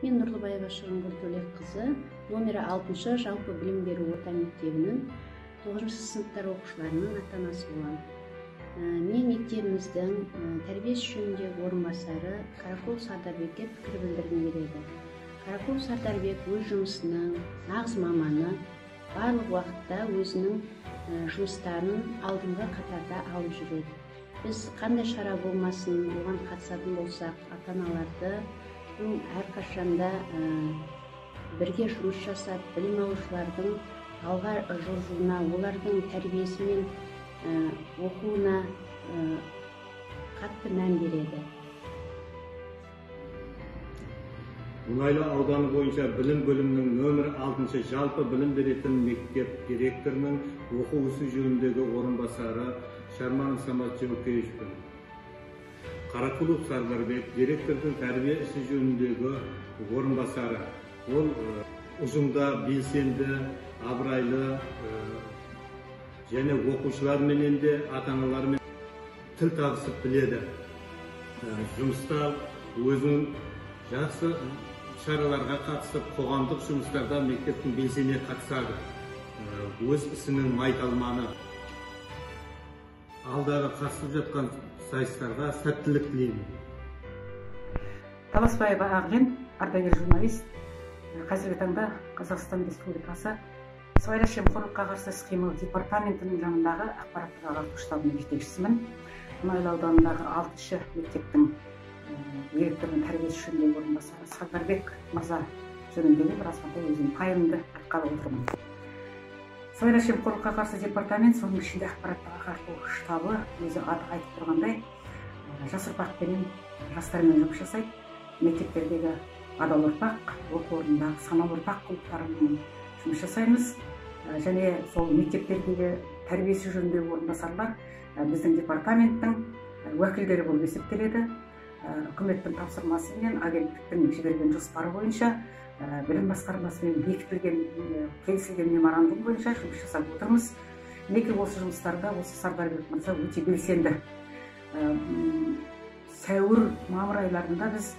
Мен Нұрлыбаева Шырынгүл Төлекқызы, номері 6-шы жалпы білім беру орта мектебінің 9-шы сыныптар оқушыларының ата-анасы боламын. Мен мектебіміздің тәрбие ісі жөніндегі орынбасары Қаракол Сардарбекке пікір білдіргім келеді. Қаракол Сардарбек өз жұмысының нағыз маманы, барлық уақытта өзінің жұмыстарын алдыңғы қатарда алып жүреді. Біз қандай шара болмасын, оған қатысатын болсақ, ата-аналарды әрқашанда бірге жұмыс жасап, білім алушылардың алға жылжуына, олардың тәрбиесі мен оқуына қатты мән береді. Мұнайлы ауданы бойынша білім бөлімінің нөмір 6-шы жалпы білім беретін мектеп директорының оқу ісі жөніндегі орынбасары Шарманов Самат Жөкеевичпін. Қарақұлов Сардарбек директордың тәрбие ісі жөніндегі орынбасары. Ол ұжымда белсенді, абырайлы және оқушыларменен де ата-аналармен тіл табысып біледі. Жұмыста өзінің жақсы шараларға қатысып, қоғамдық жұмыстарда мектептің белсене қатысады. Өз ісінің майталманы. Алдағы қатысып жатқан сайыстарға сәттілік тілеймін. Таласбаева Ағлен, ардагер журналист. Қазіргі таңда Қазақстан Республикасы Сыбайлас жемқорлыққа қарсы іс-қимыл департаментінің жанындағы ақпараттық ағарту штабының жетекшісімін. Мұнайлы ауданындағы 6-шы мектептің директорының тәрбие ісі жөніндегі орынбасары Сардарбек мырза жөніндегі бір азғантай өзім пайымды айтқалы отырмын. Сыбайлас жемқорлыққа қарсы департамент, соның ішінде ақпараттық ағарту штабы, өзі аты айтып тұрғандай, жас ұрпақпенен, жастармен жұмыс жасайды. Мектептердегі адал ұрпақ, оқу орнындағы саналы ұрпақ клубтарымен жұмыс жасаймыз. Және сол мектептердегі тәрбиесі жөніндегі орынбасарлар біздің департаменттің уәкілдері болып есептеледі. Үкіметтің тапсырмасымен, агенттіктің жіберген жоспары бойынша, білім басқармасымен бекітілген, келісілген меморандум бойынша жұмыс жасап отырмыз. Мінекей осы жұмыстарда осы Сардарбек мырза өте белсенді. Сәуір, мамыр айларында біз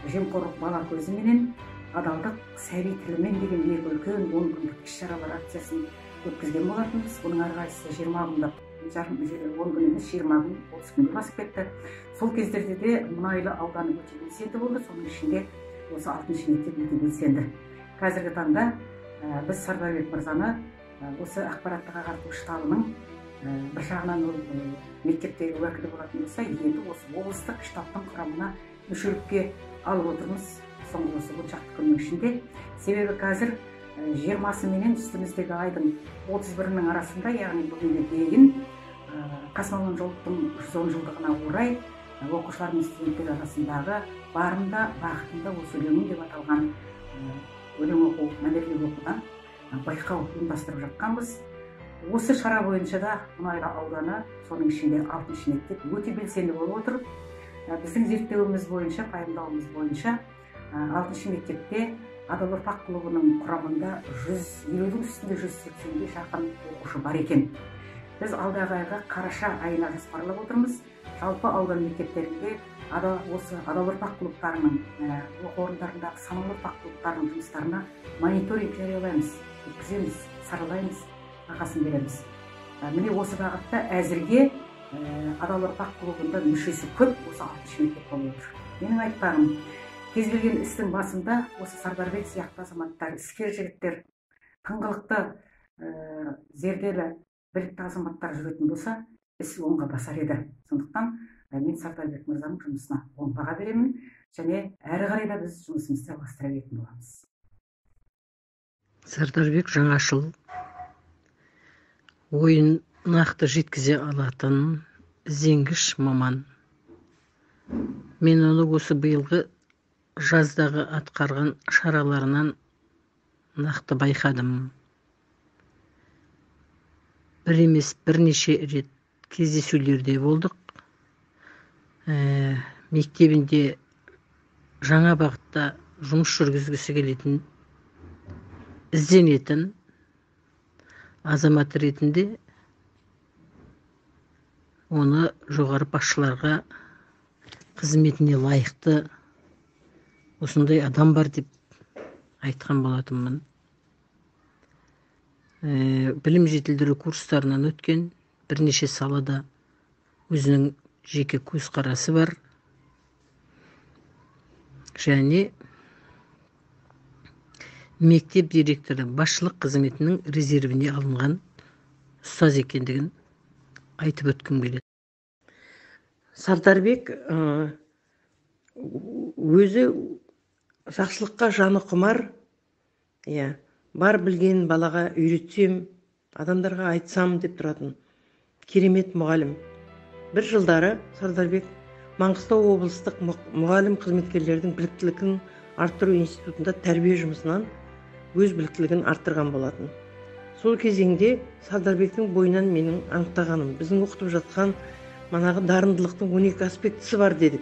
жемқорлық бала көзіменен, адалдық сәби тілімен деген екі үлкен 10 күндік іс-шаралар акциясын өткізген болатынбыз. Бұның әрқайсысы 20 күндап, 10 күн емес, 20 күн, 30 күнге басып кетті. Сол кездерде де Мұнайлы ауданы өте белсенді болды, соның ішінде осы 6-шы мектеп өте белсенді. Қазіргі таңда біз Сардарбек мырзаны осы ақпараттық ағарту штабының бір жағынан ол мектептегі уәкілі болатын болса, енді осы облыстық штабтың құрамына мүшелікке алып отырмыз соңғы осы 10 шақты күннің ішінде. Себебі қазір 20-сы менен үстіміздегі айдың 31-інің арасында, яғни бүгінге дейін Қасым Аманжоловтың 110 жылдығына орай оқушылар мен студенттер арасындағы барымда, бақытымда осы өлеңім деп аталған өлең оқу, мәнерлеп оқудан байқау ұйымдастырып жатқанбыз. Осы шара бойынша да Мұнайлы ауданы, соның ішінде 6-шы мектеп өте белсенді болып отыр. Біздің зерттеуіміз бойынша, пайымдауымыз бойынша 6-шы мектепте адал ұрпақ клубының құрамында 150-дің үстінде 180-ге жақын оқушы бар екен. Біз алдағы айға қараша айына жоспарлап отырмыз. Жалпы аудан мектептерінде осы адал ұрпақ клубтарының, оқу орындарындағы саналы ұрпақ клубтарының жұмыстарына мониторинг жариялаймыз, өткіземіз, саралаймыз, бағасын береміз. Міне осы бағытта әзірге адал ұрпақ клубында мүшесі көп осы 6-шы мектеп болып отыр. Менің айтпағым, кез келген істің басында осы Сардарбек сияқты азаматтар, іскер жігіттер, тыңғылықты, зерделі, білікті азаматтар жүретін болса, іс оңға басар еді. Сондықтан мен Сардарбек мырзаның жұмысына оң баға беремін және әрі қарай да біз жұмысымызды жалғастыра беретін боламыз. Сардарбек жаңашыл, ойын нақты жеткізе алатын ізденгіш маман. Мен оны осы биылғы жаздағы атқарған шараларынан нақты байқадым. Бір емес, бірнеше рет кездесулерде болдық. Мектебінде жаңа бағытта жұмыс жүргізгісі келетін, ізденетін азамат ретінде оны жоғары басшыларға қызметіне лайықты Осындай адам бар деп айтқан болатынмын. Білім жетілдіру курстарынан өткен, бірнеше салада өзінің жеке көзқарасы бар және мектеп директоры басшылық қызметінің резервіне алынған ұстаз екендігін айтып өткім келеді. Сардарбек өзі жақсылыққа жаны құмар, иә, бар білгенін балаға үйретсем, адамдарға айтсам деп тұратын керемет мұғалім. Бір жылдары Сардарбек Маңғыстау облыстық мұғалім қызметкерлердің біліктілігін арттыру институтында тәрбие жұмысынан өз біліктілігін арттырған болатын. Сол кезеңде Сардарбектің бойынан менің анықтағаным, біздің оқытып жатқан манағы дарындылықтың 12 аспектісі бар дедік.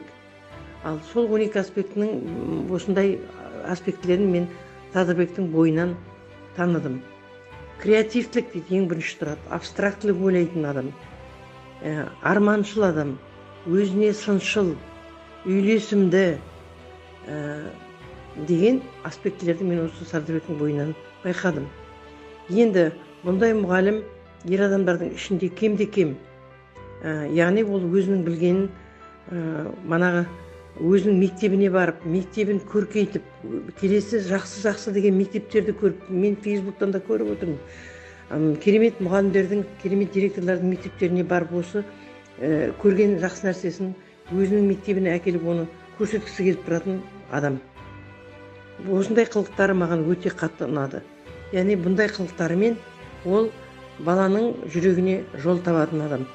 Ал сол 12 аспектінің осындай аспектілерін мен Сардарбектің бойынан таныдым. Креативтілік дейді ең бірінші тұрады, абстрактілік ойлайтын адам, арманшыл адам, өзіне сыншыл, үйлесімді деген аспектілерді мен осы Сардарбектің бойынан байқадым. Енді бұндай мұғалім ер адамдардың ішінде кемде кем. Яғни ол өзінің білгенін манағы өзінің мектебіне барып, мектебін көркейтіп, келесі жақсы-жақсы деген мектептерді көріп, мен Фейсбуктан да көріп отырмын. Керемет мұғалімдердің, керемет директорлардың мектептеріне барып осы көрген жақсы нәрсесін өзінің мектебіне әкеліп оны көрсеткісі келіп тұратын адам. Осындай қылықтары маған өте қатты ұнады. Яғни бұндай қылықтарымен ол баланың жүрегіне жол табатын адам.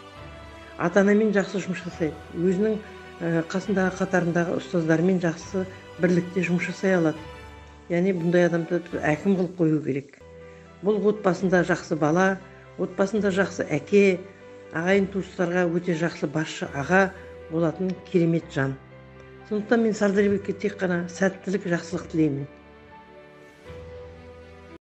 Ата-анамен жақсы жұмыс жасайды, өзінің қасындағы қатарындағы ұстаздармен жақсы бірлікте жұмыс жасай алады. Яғни бұндай адамды әкім қылып қою керек. Бұл отбасында жақсы бала, отбасында жақсы әке, ағайын туыстарға өте жақсы басшы аға болатын керемет жан. Сондықтан мен Сардарбекке тек қана сәттілік, жақсылық тілеймін.